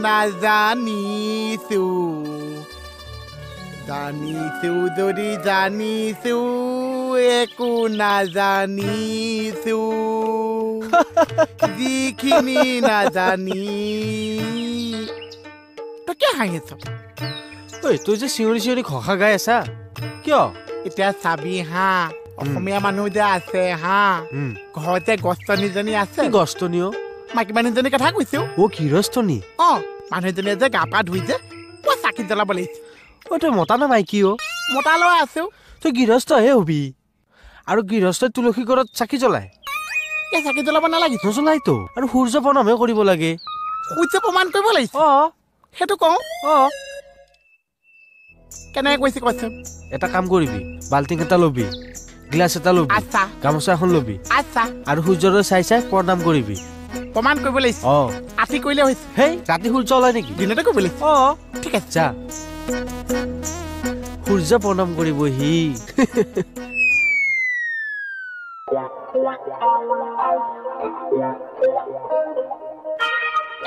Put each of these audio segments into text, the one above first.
নাজানিছো, জানিছো যদি জানিছো, একো নাজানিছো, যিখিনি নাজানি। তই কিয় হাঁহি আছ? ঐ, তই যে চিঞৰি চিঞৰি ঘোষা গাই আছা কিয়? এতিয়া চাবি হা, অসমীয়া মানুহ যে আছে হা, ঘৰতে গছটনীজনী আছে। গছটনী? অ, মাইকী মানুহজনীৰ কথা কৈছো। অ, গৃহস্থনী। অ, মানুহজনীয়ে যে গা পা ধুই যে পুৱা চাকি জ্বলাব লাগিছে। অ, তই মতা না মাইকী? অ, মতা ল'ৰা আছো। তই গৃহস্থহে হবি, আৰু গৃহস্থই তুলসী ঘৰত চাকি জ্বলায়? এই চাকি জ্বলাব নালাগিছে? নজ্বলাইতো। আৰু সূৰ্য প্ৰণামহে কৰিব লাগে। সূৰ্য প্ৰমাণ কৰিব লাগিছে? অ। সেইটো কওঁ। অ। কেনেকে কৈছে কচোন? এটা কাম কৰিবি, বাল্টিং এটা ল'বি, গিলাচ এটা ল'বি, গামোচা এখন ল'বি। আৰু সূৰ্যলৈ চাই চাই প্ৰণাম কৰিবি। প্ৰমাণ কৰিব লাগিছে? অ। ৰাতি কৰিলে হৈছে? হেই, ৰাতি সূৰ্য ওলাই নেকি? দিনতে কৰিব লাগিছে। অ। ঠিক আছে। যা, সূৰ্য প্ৰণাম কৰিব সি।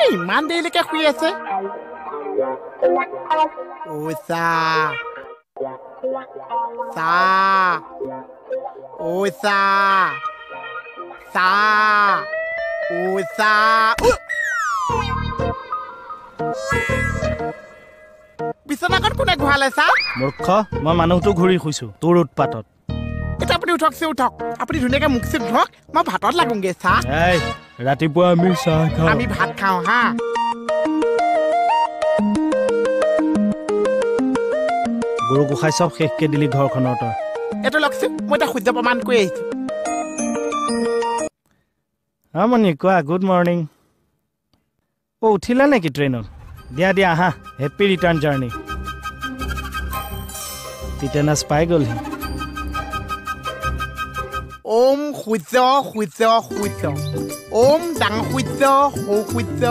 এই ইমান দেৰিলৈকে শুই আছে। অ চা চা, অ চা চা, অ চা। বিচনাখন কোনে ঘূৰালে চা? মূৰ্খ, মই মানুহটো ঘূৰি শুইছো তোৰ উৎপাতত। এতিয়া আপুনি উঠকচোন, উঠক। আপুনি ধুনীয়াকে মুখ চুখ ধুৱক, মই ভাতত লাগোংগে চা। এই, ৰাতিপুৱা আমি চাহ খাওঁ? আমি ভাত খাওঁ হা। গৰু গোসাঁই চব শেষকে দিলি ঘৰখনৰ তই। এইটো লওকচোন, মই এতিয়া সূৰ্য প্ৰমাণ কৰি আহিছো। অ মণি, কোৱা। Good morning. অ, উঠিলা নেকি ট্ৰেইনত? দিয়া দিয়া, আহা। Happy return journey. Tetanus পাই গ'লহি। ওম সূৰ্য সূৰ্য সূৰ্য, ওম ডাঙৰ সূৰ্য, সৰু সূৰ্য।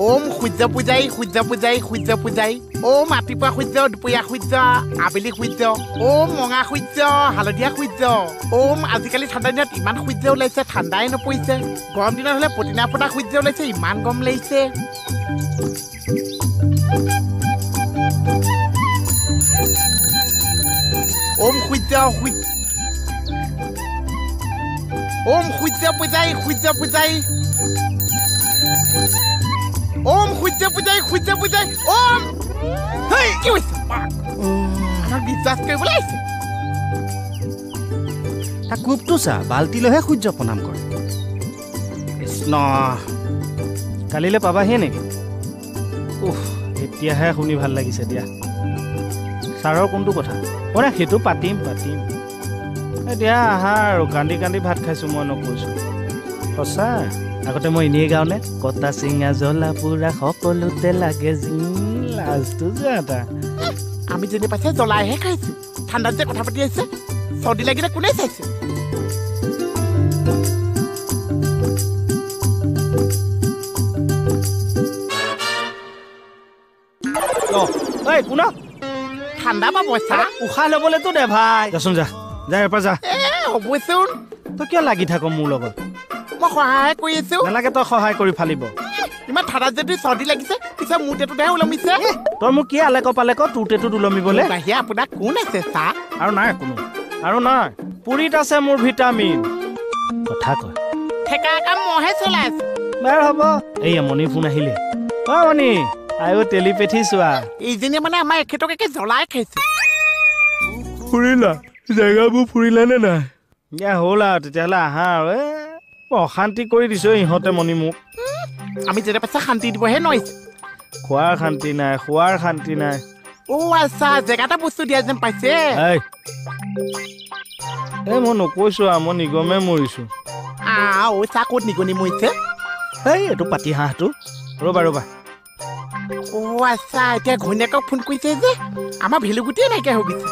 ওম সূৰ্য পূজাৰী, সূৰ্য পূজাৰী, সূৰ্য পূজাৰী। ওম ৰাতিপুৱা সূৰ্য, দুপৰীয়া সূৰ্য, আবেলি সূৰ্য। ওম মঙা সূৰ্য, হালধীয়া সূৰ্য। ওম আজিকালি ঠাণ্ডা দিনত ইমান সূৰ্য ওলাইছে, ঠাণ্ডাই নপৰিছে। গৰম দিনত হ'লে পটিনা ফটা সূৰ্য ওলাইছে, ইমান গৰম লাগিছে। ওম সূৰ্য সূৰ্য, ওম সূৰ্য পূজাৰী, সূৰ্য পূজাৰী। ওম সূৰ্য পূজাৰী, সূৰ্য পূজাৰী। ওম। হেই, কি হৈছে? আমাক বিশ্বাস কৰিবলৈ আহিছে। তাৰ কোপটো চা, বাল্টিলৈহে সূৰ্য প্ৰণাম কৰে। কৃষ্ণ। কালিলৈ পাবাহিয়ে নেকি? উফ, এতিয়াহে শুনি ভাল লাগিছে দিয়া। ছাৰৰ কোনটো কথা? অ নাই, সেইটো পাতিম পাতিম। এতিয়া আহা আৰু, কান্দি কান্দি ভাত খাইছোঁ মই, নকৈছোঁ সঁচা। আগতে মই এনেই গাওঁনে, কটা চিঙা জ্বলা পোৰা সকলোতে লাগে জিং, লাজটো যে এটা। আমি যেনে পাইছে জ্বলাইহে খাইছো। ঠাণ্ডাত যে কথা পাতি আছে, চৰ্দি লাগিলে কোনে চাইছে? ঐ কোন? ঠাণ্ডা পাব চা। উশাহ ল'বলৈতো দে ভাই। যাচোন যা, যা ইয়াৰ পৰা যা। এ হ'বচোন। তই কিয় লাগি থাক মোৰ লগত? মই সহায় কৰি আছো। নালাগে তই সহায় কৰি ফালিব। ইমান ঠাণ্ডাত যদি চৰ্দি লাগিছে, পিছে মোৰ টেটুতেহে ওলমিছে। তই মোক কি আলেক পালেক তোৰ টেটুত ওলমিবলে? বাহিৰে আপোনাক কোন আছে চা? আৰু নাই কোনো, আৰু নাই। পুৰিত আছে মোৰ ভিটামিন। কথা কয়। ঠেকা কাম মইহে চলাই আছো। বাৰু হ'ব। এইয়া মণিৰ ফোন আহিলে। অ মণি, আয়ো টেলিপেথি চোৱা। এইজনীয়ে মানে আমাৰ এখেতক একে জ্বলাই খাইছে। ফুৰিলা জেগাবোৰ, ফুৰিলা নে নাই? দিয়া হ'ল আৰু তেতিয়াহ'লে, আহা আৰু। এ অশান্তি কৰি দিছ ইহঁতে মণি মোক। আমি যেতিয়া পাইছে শান্তি দিবহে নোৱাৰিছো। খোৱাৰ শান্তি নাই, শোৱাৰ শান্তি নাই। অ আচ্ছা, জেগাতে বস্তু দিয়া যেন পাইছে। এই এই, মই নকৈছো আৰু, মই নিগমে মৰিছো। অ চা, ক'ত নিগনি মৰিছে? এই এইটো পাতি হাঁহটো। ৰ'বা ৰ'বা। অ আচ্ছা, এতিয়া ঘৈণীয়েকক ফোন কৰিছে যে আমাৰ ভেলুগুটিয়ে নাইকিয়া হৈ গৈছে,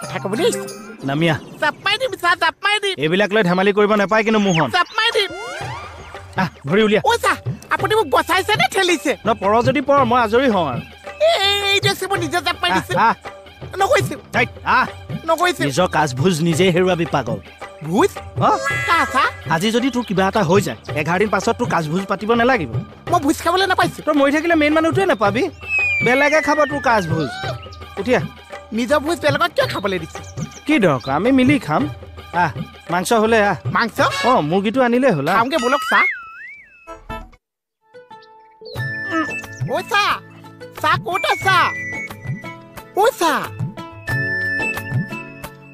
কথা ক'বলৈ আহিছে। নামিয়া। জাপ মাৰি দিম চা, জাপ মাৰি দিম। এইবিলাক লৈ ধেমালি কৰিব নাপায় কিন্তু মোহন। জাপ মাৰি দিম। আহ, ভৰি উলিয়া। অ চা, আপুনি মোক বচাইছে নে ঠেলিছে? ন পৰ যদি পৰ, মই আজৰি হওঁ আৰু। এইটো মই নিজে জাপ মাৰি দিছো। নকৈছো। আহ, নকৈছো। নিজৰ কাজভোজ নিজে হেৰুৱাবি পাগল। ভোজ? আজি যদি তোৰ কিবা এটা হৈ যায় 11 দিন পাছত তোৰ কাজ ভোজ পাতিব নালাগিব। মই ভোজ খাবলৈ নাপাইছো। তই মৰি থাকিলে মেইন মানুহটোৱে নাপাবি, বেলেগে খাব তোৰ কাজ ভোজ। উঠি আহ। নিজৰ ভোজ বেলেগক কিয় খাবলৈ দিছে? কি দৰকাৰ, আমি মিলি খাম। আহ, মাংস হ'লে আহ। মাংস? অঁ, মুৰ্গীটো আনিলেই হ'ল। খামগে ব'লক। চাহ ঐ চাহ, চাহ ক'ত আছা? ঐ চাহ,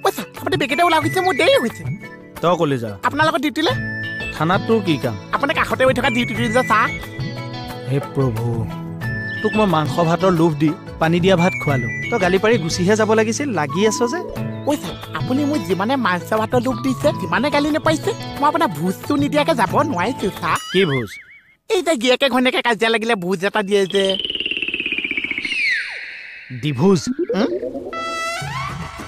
ঐ চাহ, আপুনি বেগেতে ওলাই গৈছে, মোৰ দেৰি হৈছে। তই ক'লে যা? আপোনাৰ লগত ডিউটিলে। থানাত তোৰ কি কাম? আপোনাৰ কাষতে ৰৈ থকা ডিউটি যে চাহ। হে প্ৰভু, তোক মই মাংস ভাতৰ লোভ দি পানী দিয়া ভাত খোৱালো, তই গালি পাৰি গুচিহে যাব লাগিছিল, লাগি আছ যে। ঐ ছাৰ, আপুনি মোক যিমানে মাংস ভাতৰ লোভ দিছে, যিমানে গালি নাপাইছে, মই আপোনাৰ ভোজটো নিদিয়াকৈ যাব নোৱাৰিছো ছাৰ। কি ভোজ? এই যে গিয়েকে ঘৈণীয়েকে কাজিয়া লাগিলে ভোজ এটা দিয়ে যে, ডিভোজ।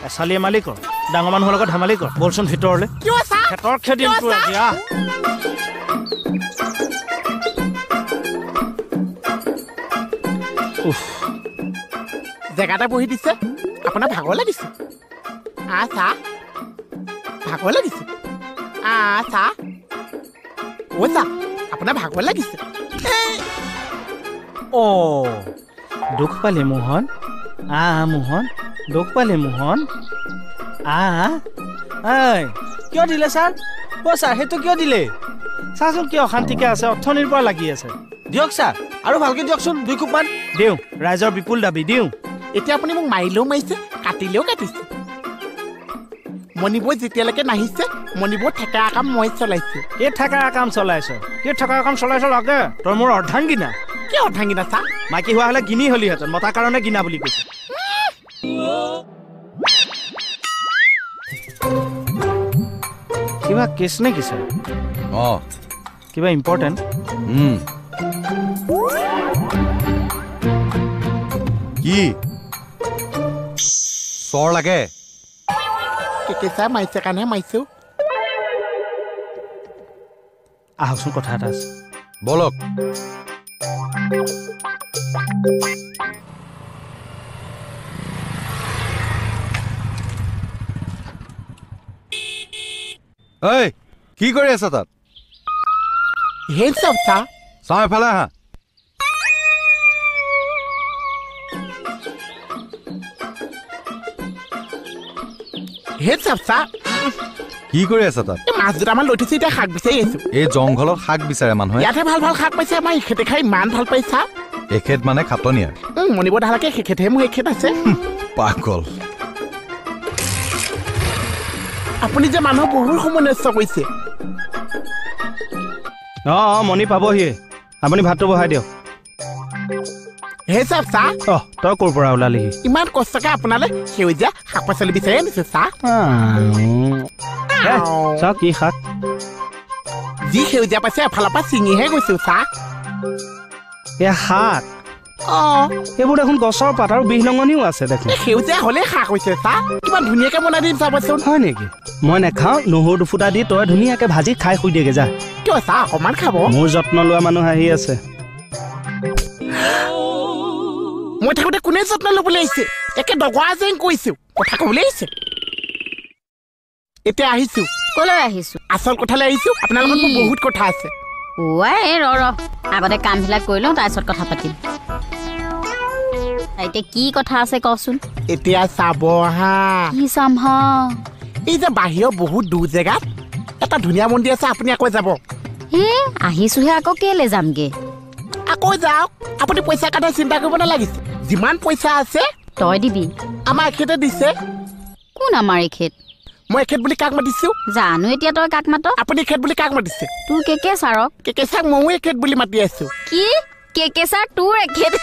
এচালি এমালি কৰ, ডাঙৰ মানুহৰ লগত ধেমালি কৰ। বলচোন ভিতৰলৈ। কিয় ছাৰ? খেতৰ খেদিম তোৰ এতিয়া। জেগাতে বহি দিছে, আপোনাৰ ভাগৰ লাগিছে? আ চাহ, ভাগৰ লাগিছে? আ চাহ, অ চাহ, আপোনাৰ ভাগৰ লাগিছে? অ, দুখ পালে মোহন? আ মোহন, দুখ পালে মোহন? আ কিয় দিলে ছাৰ? অ ছাৰ, সেইটো কিয় দিলে? চাচোন কি অশান্তিকে আছে, অথনিৰ পৰা লাগি আছে। দিয়ক ছাৰ, আৰু ভালকে দিয়কচোন 2 কোপমান। দিওঁ, ৰাইজৰ বিপুল দাবী দিওঁ। এতিয়া আপুনি মোক মাৰিলেও মাৰিছে, কাটিলেও কাটিছে। মণিবৌ যেতিয়ালৈকে নাহিছে, মণিবৌ ঠেকেৰা কাম মই চলাইছো। কি ঠেকেৰা কাম চলাইছ? কি ঠেকেৰা কাম চলাইছ লাগে? তই মোৰ অৰ্ধাংগিনা। কি অৰ্ধাংগিনা চা? মাইকী হোৱা হ'লে গিনি হ'লিহেঁতেন, মতাৰ কাৰণে গিনা বুলি কৈছে। কিবা কেছ নে কি ছাৰ? অঁ, কিবা ইম্পৰ্টেণ্ট? কি চৰ লাগে? কেঁচা মাৰিছে কাৰণেহে মাৰিছো। আহকচোন, কথা এটা আছে। বলক। ঐ, কি কৰি আছা তাত? চাওঁ এফালে আহা। কি কৰি আছা তাত? মাছ দুটামান লৈ থৈছো, এতিয়া শাক বিচাৰি আছো। এই জংঘলত শাক বিচাৰে মানুহে? ইয়াতহে ভাল ভাল শাক পাইছে, আমাৰ এখেতে খাই ইমান ভাল পাইছা। এখেত মানে খাটনিয়াৰ? মণিব ঢালাকে সেইখেতহে মোৰ এখেত আছে। পাগল। আপুনি যে মানুহ বহুত সময় নষ্ট কৰিছে। অঁ অঁ, মণি পাবহিয়ে, আপুনি ভাতটো বহাই দিয়ক। হে চাহ চাহ। অঁ, তই ক'ৰ পৰা ওলালিহি? ইমান কষ্টকে আপোনালৈ সেউজীয়া শাক পাচলি বিচাৰি আনিছো চাহ। চাওঁ কি শাক? যি সেউজীয়া পাইছে এফালৰ পৰা ছিঙিহে গৈছো চাহ। এয়া শাক? অঁ, এইবোৰ দেখোন গছৰ পাত আৰু বিহলঙনিও আছে দেখোন। সেউজীয়া হ'লেই শাক হৈছে চাহ, কিমান ধুনীয়াকে বনাই দিম চাবচোন। হয় নেকি? মই নাখাওঁ, নহৰু দুফুটা দি তই ধুনীয়াকে ভাজি খাই শুই দেগে যা। কিয় চাহ, অকণমান খাব। মোৰ যত্ন লোৱা মানুহ আহি আছে। মই থাকোঁতে কোনে যত্ন ল'বলৈ আহিছে? একে ডগৰা যেন কৈছো, কথা ক'বলৈ আহিছে। এতিয়া আহিছো। ক'লৈ আহিছো? আচল কথালৈ আহিছো, আপোনাৰ লগত মোৰ বহুত কথা আছে। ঐ ৰ ৰ, আগতে কামবিলাক কৰি লওঁ, তাৰপিছত কথা পাতিম। এতিয়া কি কথা আছে কচোন? এতিয়া চাব হা। কি চাম হা? এই যে বাহিৰৰ বহুত দূৰ জেগাত এটা ধুনীয়া মন্দিৰ আছে, আপুনি আকৌ যাব? হে, আহিছোহে, আকৌ কেলে যামগে? আকৌ যাওক, আপুনি পইচা কথা চিন্তা কৰিব নালাগিছে। যিমান পইচা আছে তই দিবি। আমাৰ এখেতে দিছে। কোন আমাৰ এখেত? মই এখেত বুলি কাক মাতিছো জানো? এতিয়া তই কাক মাত? আপুনি এখেত বুলি কাক মাতিছে? তোৰ কেকে ছাৰক। কেকে ছাৰক ময়ো এখেত বুলি মাতি আছো। কি কেকে ছাৰ তোৰ এখেত?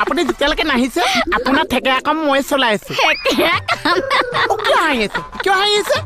আপুনি যেতিয়ালৈকে নাহিছে আপোনাৰ ঠেকেৰা কাম মই চলাই আছো। ঠেকেৰা কাম? কিয় হাঁহি আছে? কিয় হাঁহি আছে?